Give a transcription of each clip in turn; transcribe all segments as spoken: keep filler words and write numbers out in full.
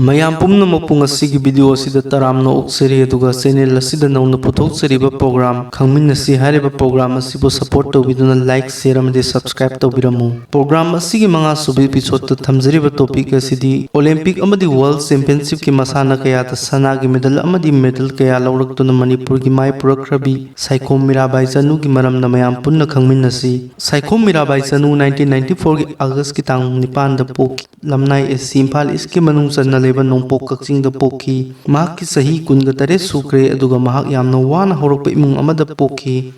ꯃꯌꯥꯝ ꯄꯨꯝꯅꯃꯛꯄꯨ ꯉꯁꯤꯒꯤ video ꯑꯁꯤꯗ ꯇꯔꯥꯝꯅ ꯑꯣꯛꯆꯔꯤ, ꯑꯗꯨꯒ channel ꯑꯁꯤꯗ ꯅꯧꯅ ꯄꯨꯊꯣꯛꯆꯔꯤꯕ program ꯈꯪꯃꯤꯟꯅꯁꯤ ꯍꯥꯏꯔꯤꯕ program ꯑꯁꯤꯕꯨ support ꯇꯧꯕꯤꯗꯨꯅ like, share ꯑꯃꯗꯤ subscribe ꯇꯧꯕꯤꯔꯝꯃꯨ꯫ Program ꯑꯁꯤꯒꯤ ꯃꯉꯥꯁꯨꯕ episode ꯇ ꯊꯝꯖꯔꯤꯕ topic ꯑꯁꯤꯗꯤ Olympic ꯑꯃꯗꯤ World Championship ꯀꯤ ꯃꯁꯥꯟꯅ ꯀꯌꯥꯗ ꯁꯅꯥꯒꯤ medal ꯑꯃꯗꯤ medal ꯀꯌꯥ ꯂꯧꯔꯛꯇꯨꯅ ꯃꯅꯤꯄꯨꯔꯒꯤ ꯃꯥꯏ ꯄꯨꯔꯛꯈ꯭ꯔꯕꯤ ꯁꯥꯏꯈꯣꯝ ꯃꯤꯔꯥꯕꯥꯏ ꯆꯅꯨꯒꯤ ꯃꯔꯝꯗ ꯃꯌꯥꯝ ꯄꯨꯟꯅ ꯈꯪꯃꯤꯟꯅꯁꯤ꯫ Saikhom Mirabai Chanu nineteen ninety four ꯒꯤ August ꯀꯤ ꯇꯥꯡ ꯅꯤꯄꯥꯟꯗ ꯄꯣꯛꯈꯤ꯫ ꯂꯝꯅꯥꯏ ꯑꯦꯁ ꯁꯤ ꯏꯝꯐꯥꯜ East ꯀꯤ ꯃꯅꯨꯡ ꯆꯟꯅ ꯂꯩꯕ ꯅꯣꯡꯄꯣꯛ ꯀꯛꯆꯤꯡꯗ ꯄꯣꯛꯈꯤ꯫ ꯃꯍꯥꯛꯀꯤ ꯆꯍꯤ ꯀꯨꯟꯒ ꯇꯔꯦꯠ ꯁꯨꯈ꯭ꯔꯦ, ꯑꯗꯨꯒ ꯃꯍꯥꯛ ꯌꯥꯝꯅ ꯋꯥꯅ ꯍꯧꯔꯛꯄ ꯏꯃꯨꯡ ꯑꯃꯗ ꯄꯣꯛꯈꯤ꯫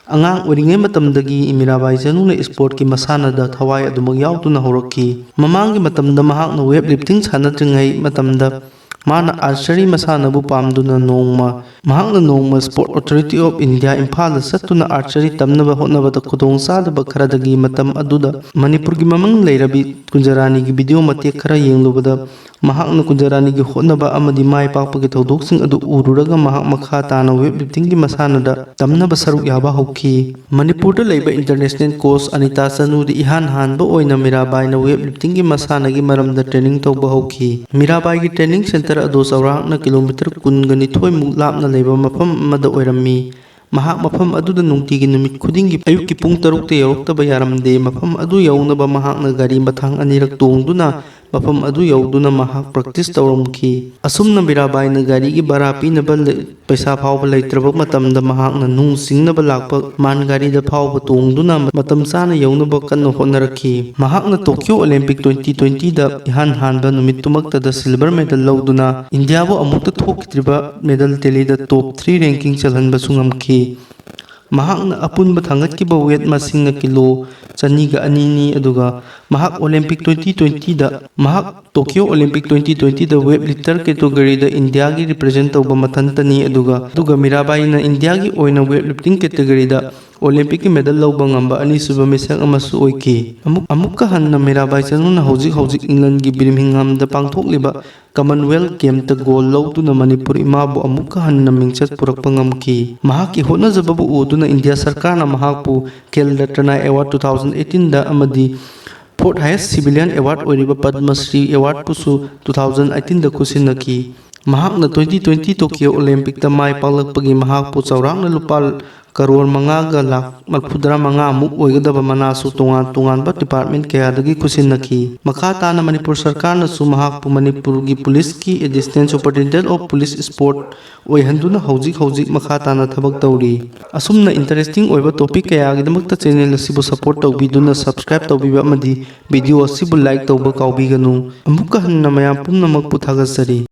ꯑꯉꯥꯡ ꯑꯣꯏꯔꯤꯉꯩ ꯃꯇꯝꯗꯒꯤ ꯃꯤꯔꯥꯕꯥꯏ ꯆꯅꯨꯅ sportꯀꯤ ꯃꯁꯥꯟꯅꯗ ꯊꯋꯥꯏ ꯑꯗꯨꯃꯛ ꯌꯥꯎꯗꯨꯅ ꯍꯧꯔꯛꯈꯤ꯫ ꯃꯃꯥꯡꯒꯤ ꯃꯇꯝꯗ ꯃꯍꯥꯛꯅ weight lifting ꯁꯥꯟꯅꯗ꯭ꯔꯤꯉꯩ ꯃꯇꯝꯗ ꯃꯥꯅ archery ꯃꯁꯥꯟꯅꯕꯨ ꯄꯥꯝꯗꯨꯅ ꯅꯣꯡꯃ, ꯃꯍꯥꯛꯅ ꯅꯣꯡꯃ Sport Authority of India ꯏꯝꯐꯥꯜꯗ ꯆꯠꯇꯨꯅ archery ꯇꯝꯅꯕ ꯍꯣꯠꯅꯕꯗ ꯈꯨꯗꯣꯡꯆꯥꯗꯕ ꯈꯔꯗꯒꯤ ꯃꯇꯝ ꯑꯗꯨꯗ ꯃꯅꯤꯄꯨꯔꯒꯤ ꯃꯃꯤꯡ ꯂꯩꯔꯕꯤ ꯀꯨꯟꯖꯔꯥꯅꯤꯒꯤ video ꯃꯇꯦꯛ ꯈꯔ ꯌꯦꯡꯂꯨꯕꯗ ꯃꯍꯥꯛꯅ ꯀꯨꯟꯖꯔꯥꯅꯤꯒꯤ ꯍꯣꯠꯅꯕ ꯑꯃꯗꯤ ꯃꯥꯏ ꯄꯥꯛꯄꯒꯤ ꯊꯧꯗꯣꯛꯁꯤꯡ ꯑꯗꯨ ꯎꯔꯨꯔꯒ ꯃꯍꯥꯛ ꯃꯈꯥ ꯇꯥꯅ weight liftingꯒꯤ ꯃꯁꯥꯟꯅꯗ ꯇꯝꯅꯕ ꯁꯔꯨꯛ ꯌꯥꯕ ꯍꯧꯈꯤ꯫ ꯃꯅꯤꯄꯨꯔꯗ ꯂꯩꯕ international coach ꯑꯅꯤꯇꯥ ꯆꯅꯨꯗꯤ ꯏꯍꯥꯟ ꯍꯥꯟꯕ ꯑꯣꯏꯅ ꯃꯤꯔꯥꯕꯥꯏꯅ weight liftingꯒꯤ ꯃꯁꯥꯟꯅꯒꯤ ꯃꯔꯝꯗ training ꯇꯧꯕ ꯍꯧꯈꯤ꯫ ꯃꯤꯔꯥꯕꯥꯏꯒꯤ training center ꯑꯗꯨ ꯆꯥꯎꯔꯥꯛꯅ kilometre ꯀꯨꯟꯒ ꯅꯤꯊꯣꯏ ꯃꯨꯛ ꯂꯥꯞꯅ ꯂꯩꯕ ꯃꯐꯝ ꯑꯃꯗ ꯑꯣꯏꯔꯝꯃꯤ꯫ ꯃꯍꯥꯛ ꯃꯐꯝ ꯑꯗꯨꯗ ꯅꯨꯡꯇꯤꯒꯤ ꯅꯨꯃꯤꯠ ꯈꯨꯗꯤꯡꯒꯤ ꯑꯌꯨꯛꯀꯤ ꯄꯨꯡ ꯇꯔꯨꯛꯇ ꯌꯧꯔꯛꯇꯕ ꯌꯥꯔꯝꯗꯦ꯫ ꯃꯐꯝ ꯑꯗꯨ ꯌꯧꯅꯕ ꯃꯍꯥꯛꯅ ꯒꯥꯔꯤ ꯃꯊꯥꯡ ꯑꯅꯤꯔꯛ ꯇꯣꯡꯗꯨꯅ ꯃꯐꯝ ꯑꯗꯨ ꯌꯧꯗꯨꯅ ꯃꯍꯥꯛ practice ꯇꯧꯔꯝꯈꯤ꯫ ꯑꯁꯨꯝꯅ ꯃꯤꯔꯥꯕꯥꯏꯅ ꯒꯥꯔꯤꯒꯤ ꯚꯔꯥ ꯄꯤꯅꯕ ꯂꯩ-, ꯄꯩꯁꯥ ꯐꯥꯎꯕ ꯂꯩꯇ꯭ꯔꯕ ꯃꯇꯝꯗ ꯃꯍꯥꯛꯅ ꯅꯨꯡ ꯆꯤꯡꯅꯕ ꯂꯥꯛꯄ ꯃꯥꯟ ꯒꯥꯔꯤꯗ ꯐꯥꯎꯕ ꯇꯣꯡꯗꯨꯅ ꯃꯇꯝ ꯆꯥꯅ ꯌꯧꯅꯕ ꯀꯟꯅ ꯍꯣꯠꯅꯔꯛꯈꯤ꯫ ꯃꯍꯥꯛꯅ Tokyo Olympic twenty twentyꯗ ꯏꯍꯥꯟ ꯍꯥꯟꯕ ꯅꯨꯃꯤꯠꯇꯨꯃꯛꯇꯗ silver medal ꯂꯧꯗꯨꯅ ꯏꯟꯗꯤꯌꯥꯕꯨ ꯑꯃꯨꯛꯇ ꯊꯣꯛꯈꯤꯗ꯭ꯔꯤꯕ medal tallyꯗ top three ranking ꯆꯜꯍꯟꯕꯁꯨ ꯉꯝꯈꯤ꯫ ꯃꯍꯥꯛꯅ ꯑꯄꯨꯟꯕ ꯊꯥꯡꯒꯠꯈꯤꯕ weight ꯃꯁꯤꯡꯅ ꯀꯤꯂꯣ ꯆꯅꯤꯒ ꯑꯅꯤꯅꯤ, ꯑꯗꯨꯒ ꯃꯍꯥꯛ Olympic twenty twentyꯗ, ꯃꯍꯥꯛ Tokyo Olympic twenty twentyꯗ weight lifter categoryꯗ ꯏꯟꯗꯤꯌꯥꯒꯤ represent ꯇꯧꯕ ꯃꯊꯟꯇꯅꯤ, ꯑꯗꯨꯒ, ꯑꯗꯨꯒ ꯃꯤꯔꯥꯕꯥꯏꯅ ꯏꯟꯗꯤꯌꯥꯒꯤ ꯑꯣꯏꯅ weight lifting categoryꯗ Olympicꯀꯤ medal ꯂꯧꯕ ꯉꯝꯕ ꯑꯅꯤꯁꯨꯕ ꯃꯤꯁꯛ ꯑꯃꯁꯨ ꯑꯣꯏꯈꯤ꯫ ꯑꯃꯨꯛ, ꯑꯃꯨꯛꯀ ꯍꯟꯅ ꯃꯤꯔꯥꯕꯥꯏ ꯆꯅꯨꯅ ꯍꯧꯖꯤꯛ ꯍꯧꯖꯤꯛ ꯏꯪꯂꯟꯒꯤ Birminghamꯗ ꯄꯥꯡꯊꯣꯛꯂꯤꯕ Commonwealth Gameꯇ gold ꯂꯧꯗꯨꯅ ꯃꯅꯤꯄꯨꯔ ꯏꯃꯥꯕꯨ ꯑꯃꯨꯛꯀ ꯍꯟꯅ ꯃꯤꯡꯆꯠ ꯄꯨꯔꯛꯄ ꯉꯝꯈꯤ꯫ ꯃꯍꯥꯛꯀꯤ ꯍꯣꯠꯅꯖꯕꯕꯨ ꯎꯗꯨꯅ ꯏꯟꯗꯤꯌꯥ ꯁꯔꯀꯥꯔꯅ ꯃꯍꯥꯛꯄꯨ Khel Ratna award two thousand eighteenꯗ ꯑꯃꯗꯤ Sport Highest Civilian Award ꯑꯣꯏꯔꯤꯕ ꯄꯗꯃ ꯁ꯭ꯔꯤ ꯑꯦꯋꯥꯔꯗꯄꯨꯁꯨ ꯇꯨ ꯊꯥꯎꯖꯟ ꯑꯩꯠꯇꯤꯟꯗ ꯈꯨꯠꯁꯤꯟꯅꯈꯤ꯫ ꯃꯍꯥꯛꯅ ꯇ꯭ꯋꯦꯟꯇꯤ ꯇ꯭ꯋꯦꯟꯇꯤ ꯇꯣꯀꯤꯌꯣ ꯑꯣꯂꯦꯝꯄꯤꯛꯇ ꯃꯥꯏ ꯄꯥꯛꯂꯛꯄꯒꯤ ꯃꯍꯥꯛꯄꯨ ꯆꯥꯎꯔꯥꯛꯅ ꯂꯨꯄꯥ ꯀꯔꯣꯔ ꯃꯉꯥꯒ ꯂꯥꯈ ꯃꯔꯐꯨꯇꯔꯥ ꯃꯉꯥꯃꯨꯛ ꯑꯣꯏꯒꯗꯕ ꯃꯅꯥꯁꯨ ꯇꯣꯉꯥꯟ ꯇꯣꯉꯥꯟꯕ ꯗꯤꯄꯥꯔꯠꯃꯦꯟ ꯀꯌꯥꯗꯒꯤ ꯈꯨꯠꯁꯤꯟꯅꯈꯤ꯫ ꯃꯈꯥ ꯇꯥꯅ ꯃꯅꯤꯄꯨꯔ ꯁꯔꯀꯥꯔꯅꯁꯨ ꯃꯍꯥꯛꯄꯨ ꯃꯅꯤꯄꯨꯔꯒꯤ ꯄꯨꯂꯤꯁꯀꯤ Additional Superintendent of Police Sport ꯑꯣꯏꯍꯟꯗꯨꯅ ꯍꯧꯖꯤꯛ ꯍꯧꯖꯤꯛ ꯃꯈꯥ ꯇꯥꯅ ꯊꯕꯛ ꯇꯧꯔꯤ꯫ ꯑꯁꯨꯝꯅ interesting ꯑꯣꯏꯕ topic ꯀꯌꯥꯒꯤꯗꯃꯛꯇ channel ꯑꯁꯤꯕꯨ support ꯇꯧꯕꯤꯗꯨꯅ subscribe ꯇꯧꯕꯤꯕ ꯑꯃꯗꯤ video ꯑꯁꯤꯕꯨ like ꯇꯧꯕ ꯀꯥꯎꯕꯤꯒꯅꯨ꯫ ꯑꯃꯨꯛꯀ ꯍꯟꯅ ꯃꯌꯥꯝ ꯄꯨꯝꯅꯃꯛꯄꯨ ꯊꯥꯒꯠꯆꯔꯤ꯫